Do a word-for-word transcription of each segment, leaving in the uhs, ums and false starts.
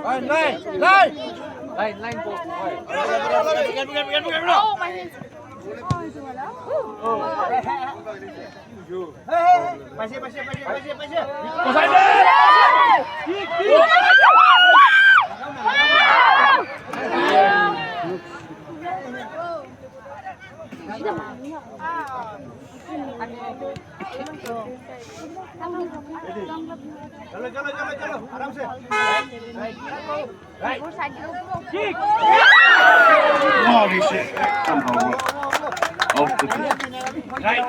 Line, line, line. Line, line, go. Oh, my hands. Chalo, chalo, chalo, chalo. Aaram se. Right. Right. Kick. Oh, he said, somehow off the pitch. Right.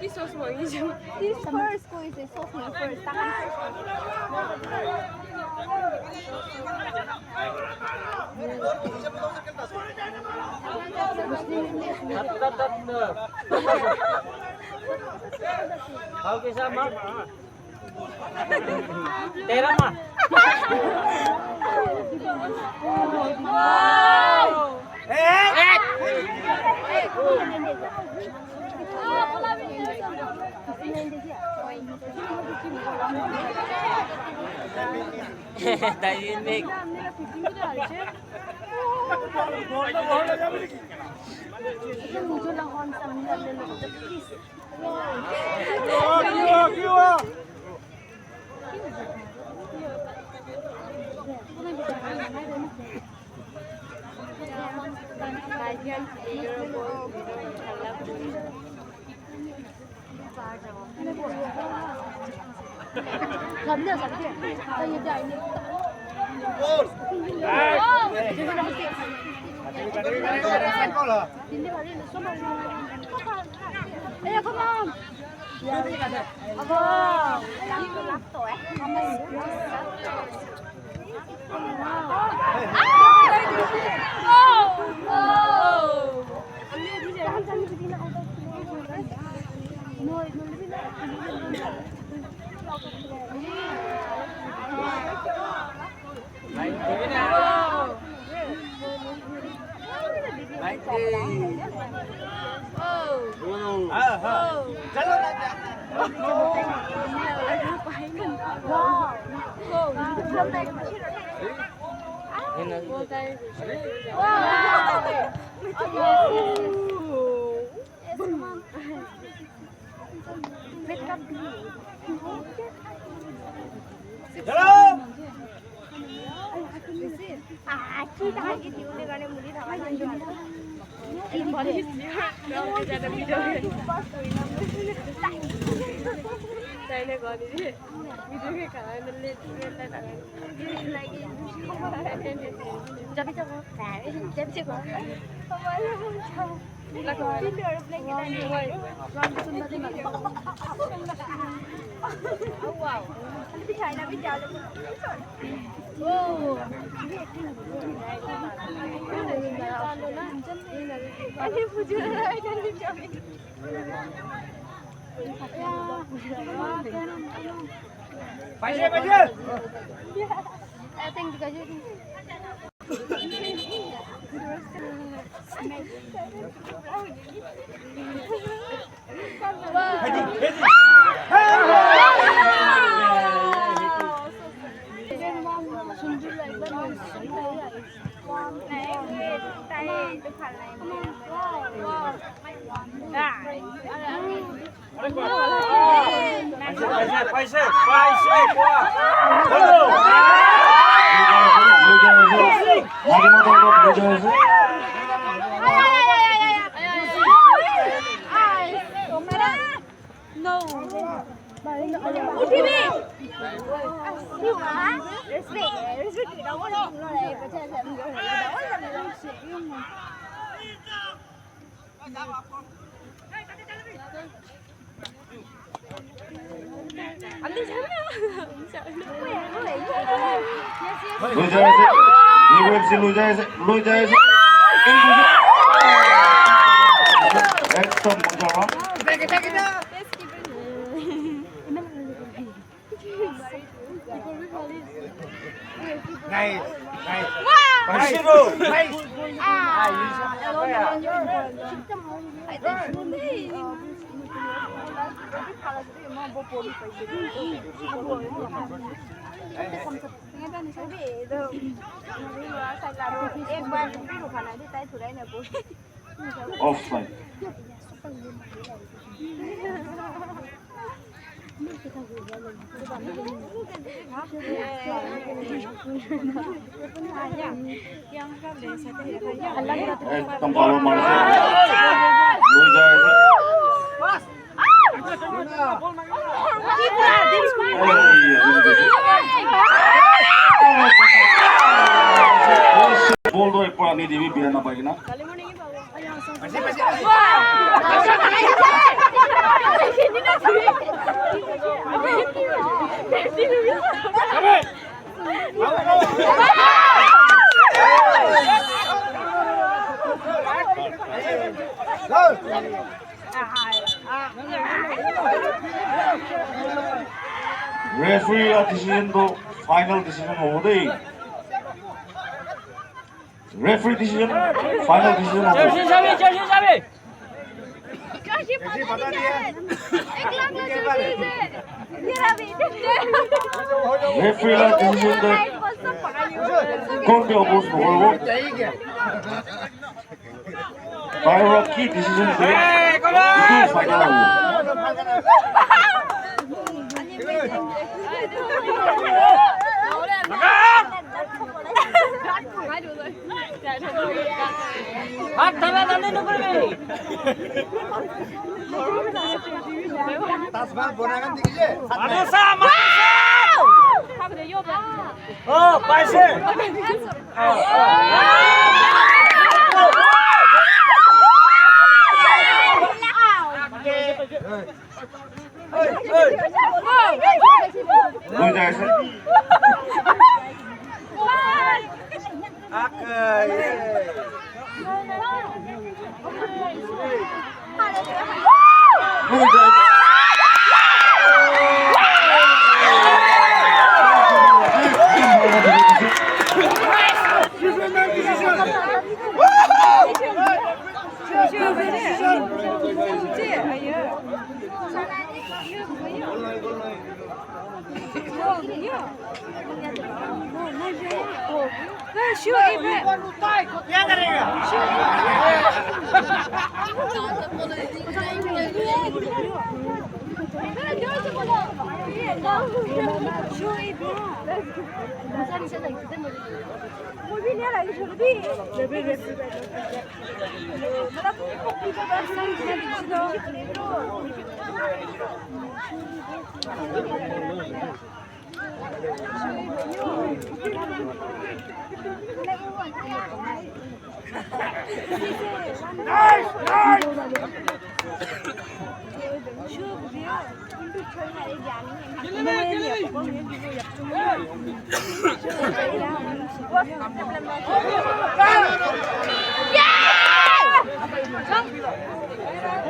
This sauce mo, this sauce. This first ko is a sauce mo first. Takkan sauce. How kisa ma? Tera ma. Dynamic. Lui jai ase, U F C lui jai ase, lui jai ase. Ekdom moja pra. Nice, nice. Wow! Nice. Nice. Offside. Ekdom bhal mari ase. Lui jai ase. Ball toh ek pura ani dibi, bia napai kena. Referee la decision toh final decision hobo dei. Referee decision, final decision hobo. Jersey sabi, jersey sabi. Referee la decision de kon ke oppose nokoribo. Tai para ki decision de, etu final hobo. Hat dhala dhaldi nokoribi. Tasbal bonai khan dikhi je? Manu sa, manu sa. Oh, paise. Lui jai ase. Ak, eh.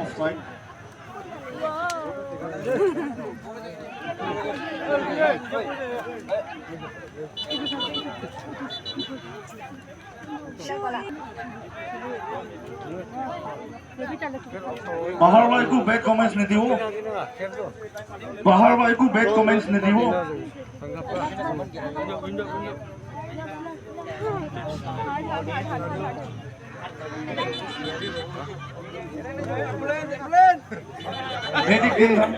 Offside. Bahar wa eku bad comments nidibo. Bahar wa eku bad comments nidibo. Medic din khan.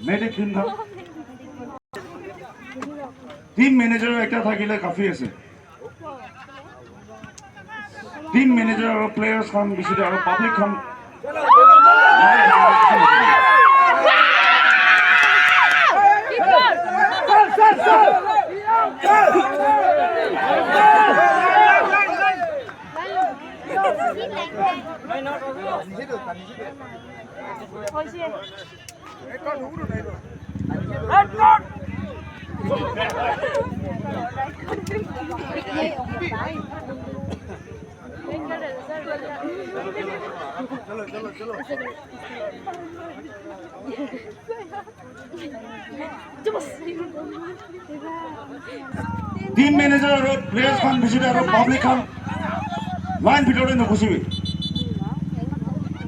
Medic din khan. Team manager ekta thakile kafi ase. Team manager aru players khan bishi de aru public khan. Team manager aru players khan bishi de aru public khan line bitor te nugusibi.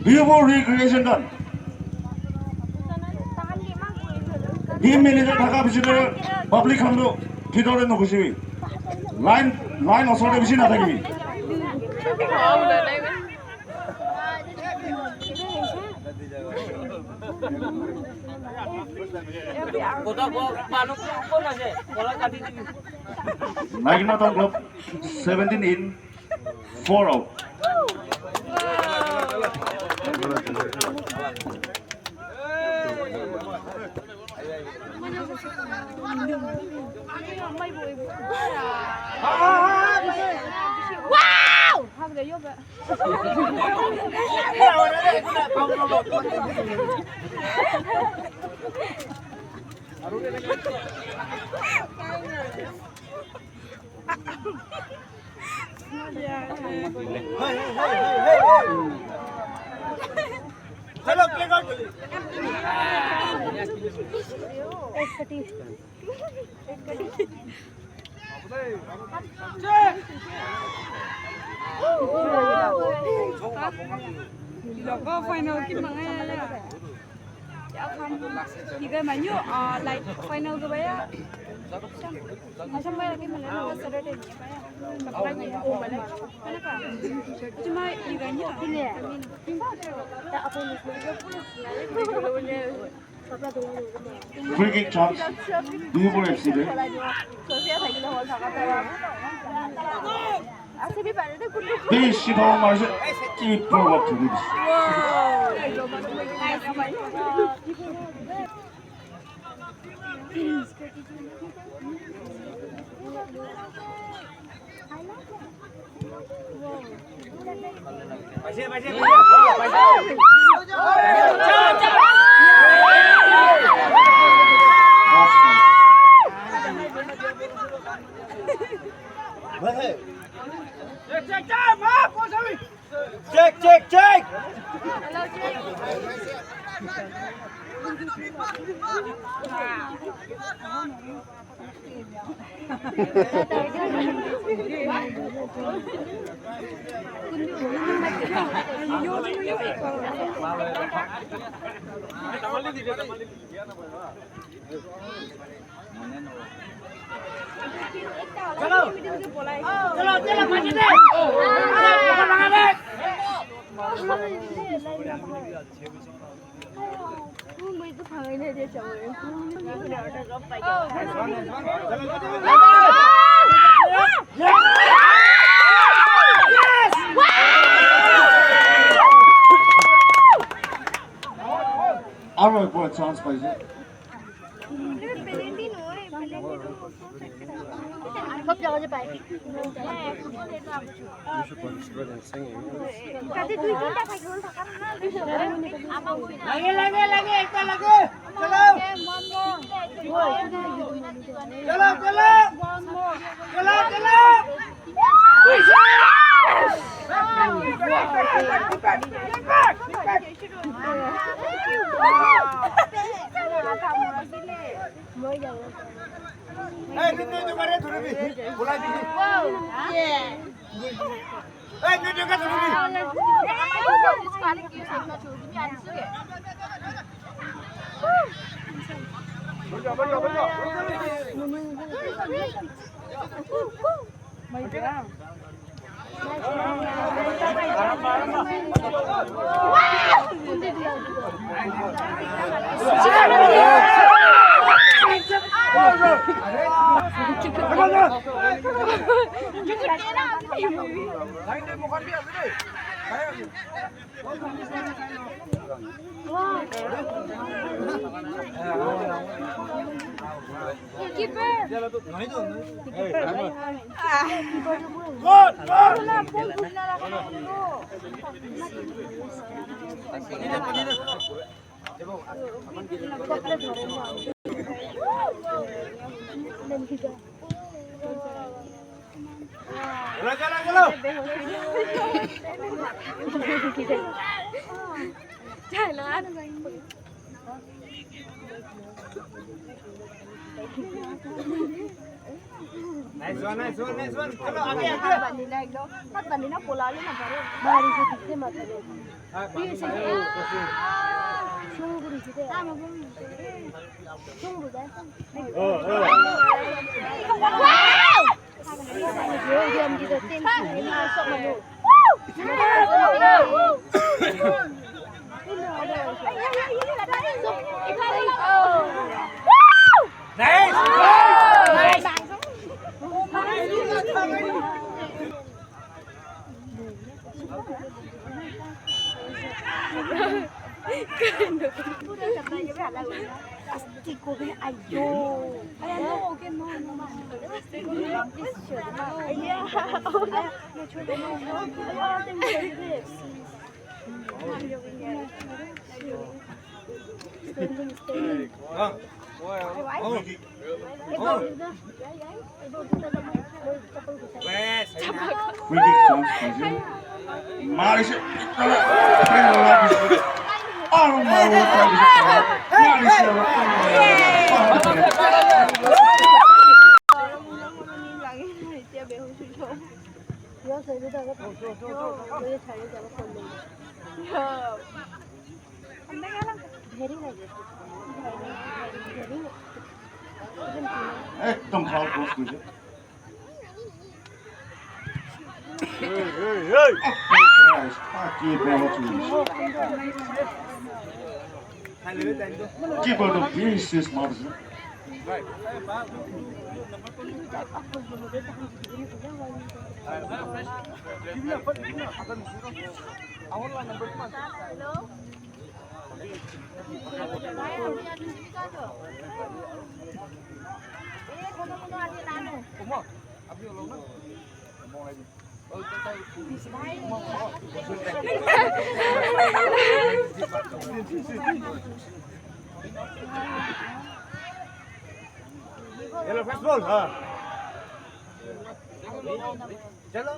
Bihu recreation khan. Team manager thaka bishi de public khan tu bitor te nugusibi. Line, line osor te bishi nathakibi. Naginatan Club seventeen in, four out. Wow! Hello, play out. Logo final ki mangaya ya. Ya kam. Tiga manyu, ah, like final ke baya. Asam baya ke mana? Saturday ni baya. Kapra ni. Oh, bala. Mana ka? Cuma tiga ni. Ini ya. Free kick chance. Duibor F C de. Beshi bhal marise. Keeper wa thuri dise. Check, check, check. Aro ekbar chance paise. Lage, lage, lage, ekta lage. Chalo. Chalo, chalo. Chalo, chalo. Hey, dito, dito, pare, dito, dito. Wala, dito. Hey, dito, dito, dito. Nice one, nice one, nice one. Chalo, aage, aage. Hat bandi na ekdom. Hat bandi na pola le na pare. Bari se dikhe mata de. Ye se. Shuru kuri se de. Shuru kuri de. Oh, oh. Wow! Asti ko bhi ayo. Free kick chance paise. Marise. Aru maru. Marise. Ekdom foul cross korise. Hey, hey, hey. Christ, ah, ki ball chhorise. Keeper toh bishi smart ase. Hello, first ball, ha. Chalo.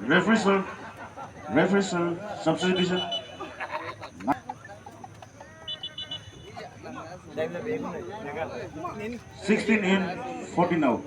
Referee sir, referee sir, substitution. Sixteen in, fourteen out.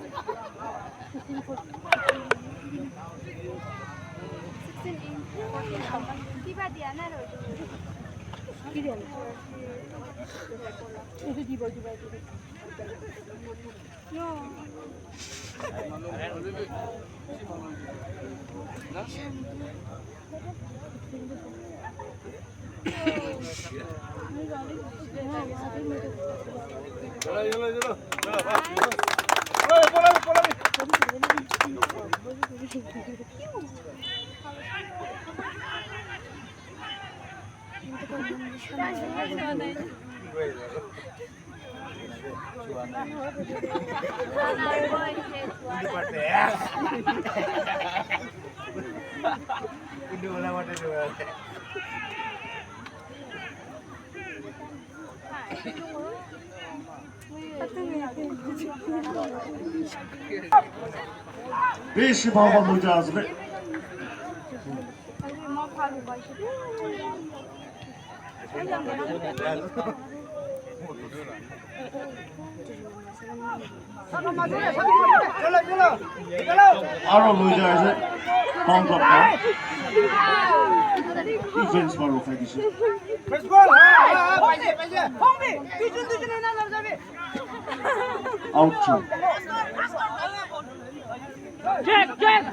Bishi bhal bhal muja ase de. Aro loi jai ase. Down block na. Defense para rokhai dise. Out chu. Check, check.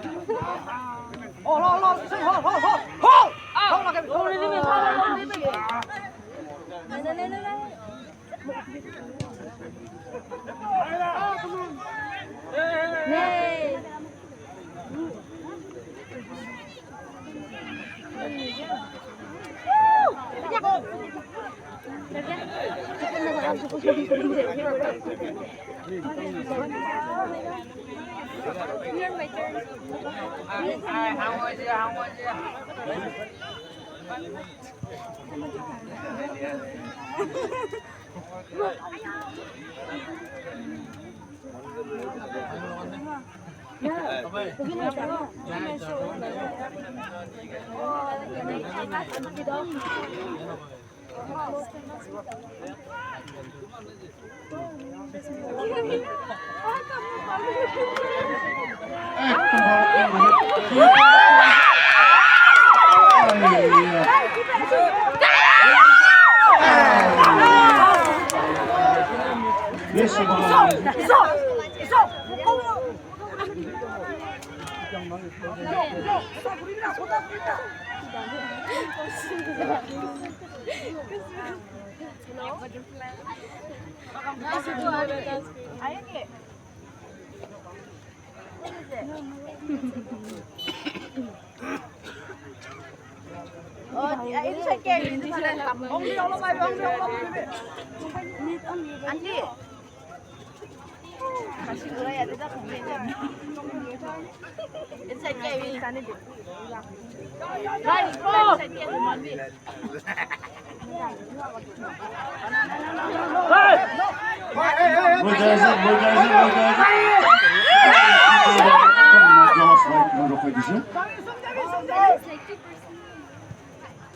Auntie.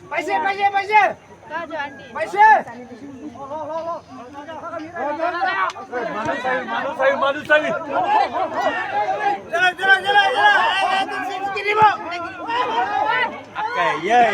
Paise, paise, paise. Paise. Manu sabi, manu sabi, manu sabi. Jala, jala, jala, jala. Akai, yay.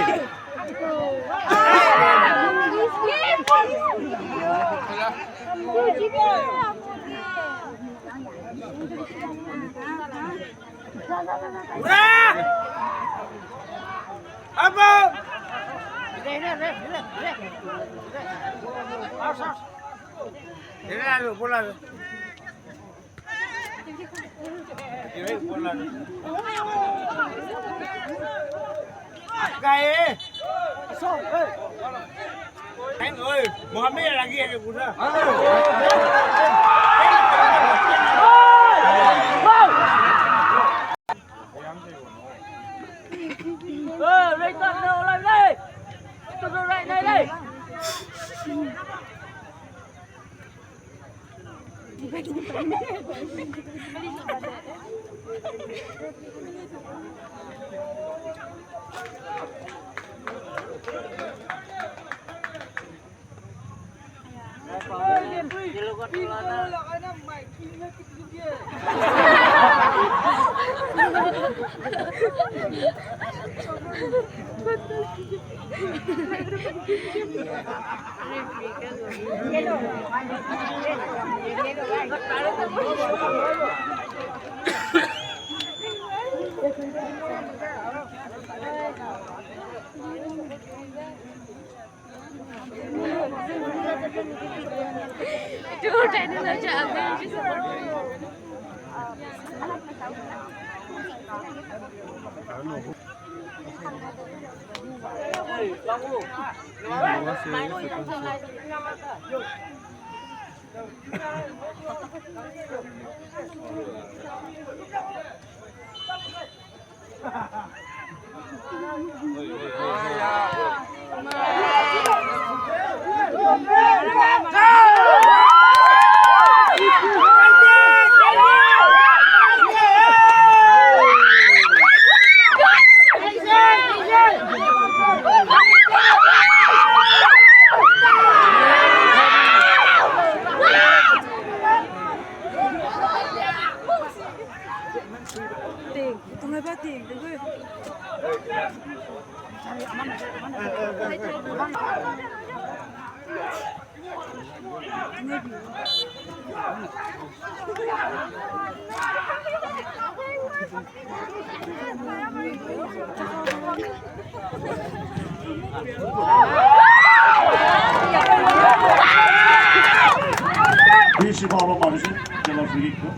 Bishi bhal para marise, jala free kick toh.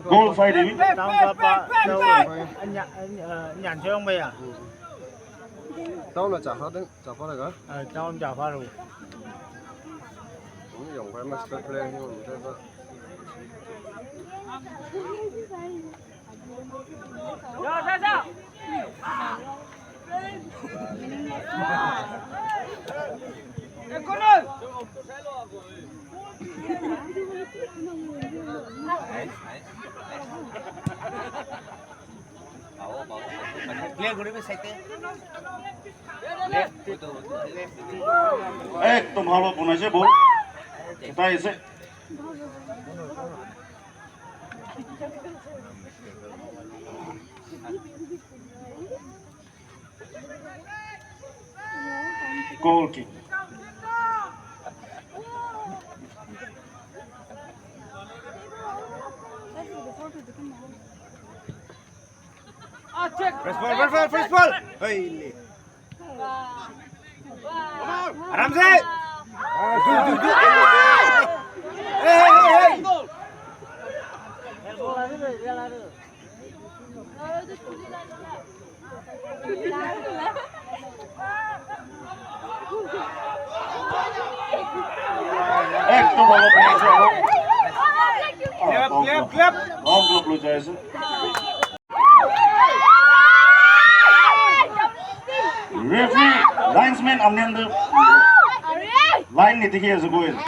Goal side ini. Town apa? Town. Nya-, nya-, nyan chong ba ya? Town na cha ha ding, cha pa la ga? Ah, town cha pa ro. Ni yong pa ma start play ni mo ta ba. Ekdom bhal bhal banaise ball. Utai ase. Goal kick. First ball, first ball, first ball. Hey, le. Aram se. Du, du, du. Hey, hey, hey, hey. একদম ভালো খেলেছে। Clap, clap, clap. Wrong club লৈ যাই আছে। Referee, linesman, আমি আনতে line নিদেখি আছে, গৈ আছে।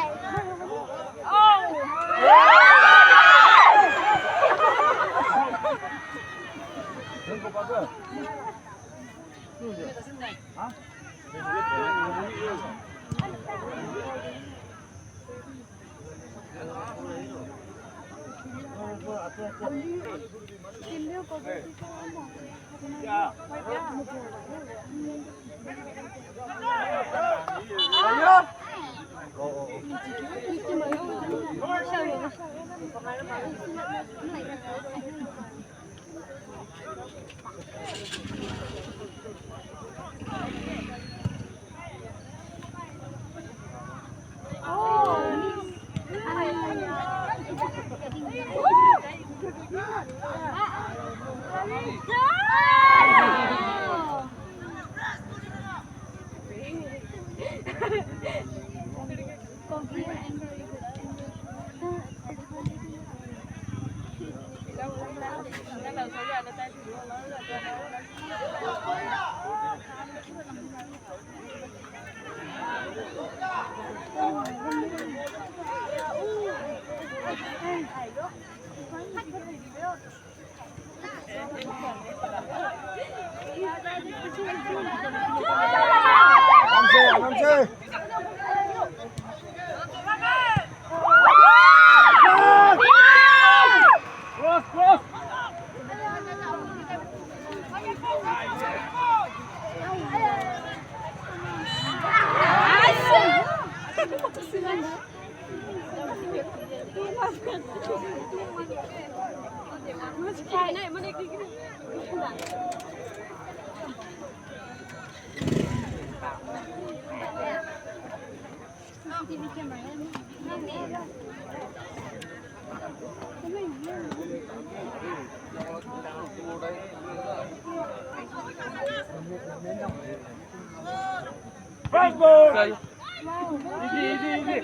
First ball. Easy, easy, easy.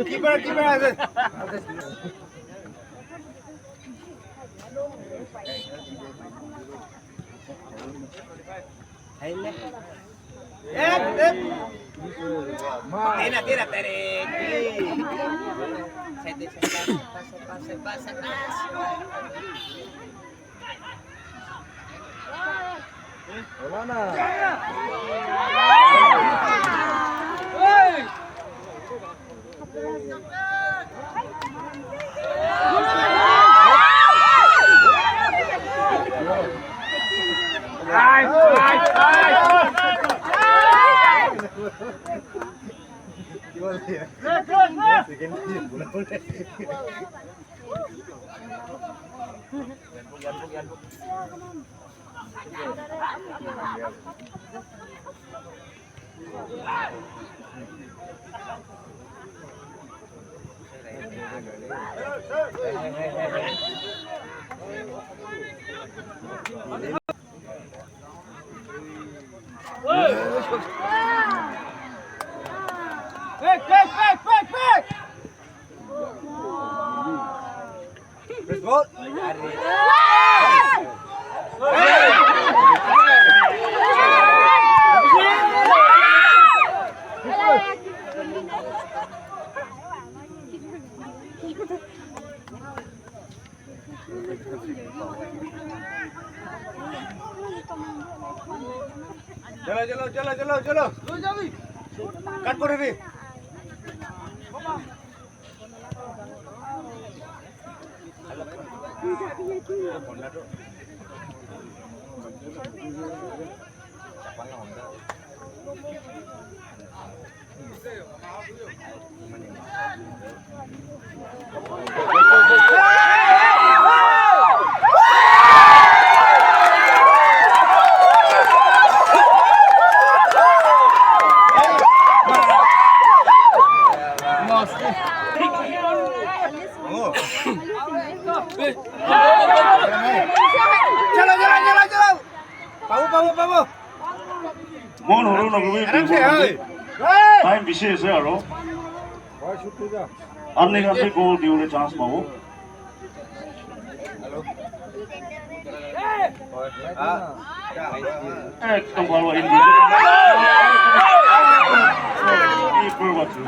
Keeper, keeper ase. Hai na. Tera, tera, tera. Sete, sete, sete, sete. Hola na. Back, back, back, back, back! First ball. Chalo, chalo, chalo, chalo, chalo. Cut kore de. Chalo, chalo, chalo, chalo. Pabu, pabu, pabu. Mon horu nagubi. Aram se, oi. Time bishi ase aro. Apni khan bi goal diwole chance pabo. Ekdom bhal in. Keeper batsi.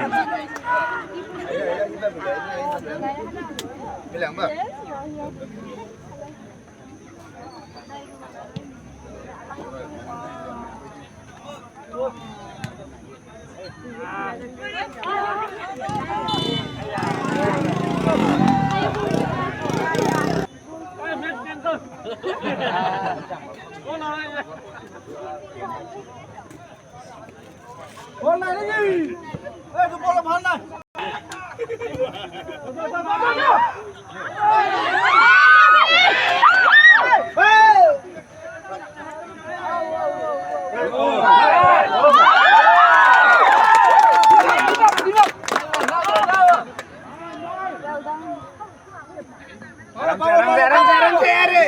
Aram se, aram se, aram se, aram se, are.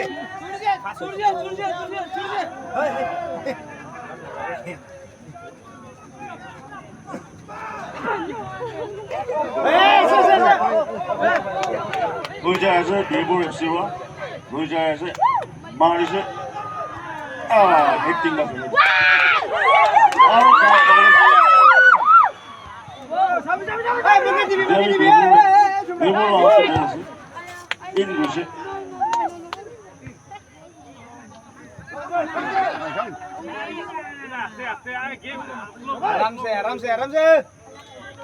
Lui jai ase, Bibor F C wa. Lui jai ase. Marise. Ah, acting ba. Bibor, Bibor wa ase. In guise. Aram se, aram se, aram se.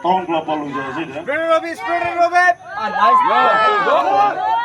Town club pa lui jai ase. Spread it, Robi, spread it, Robi. Ah, nice.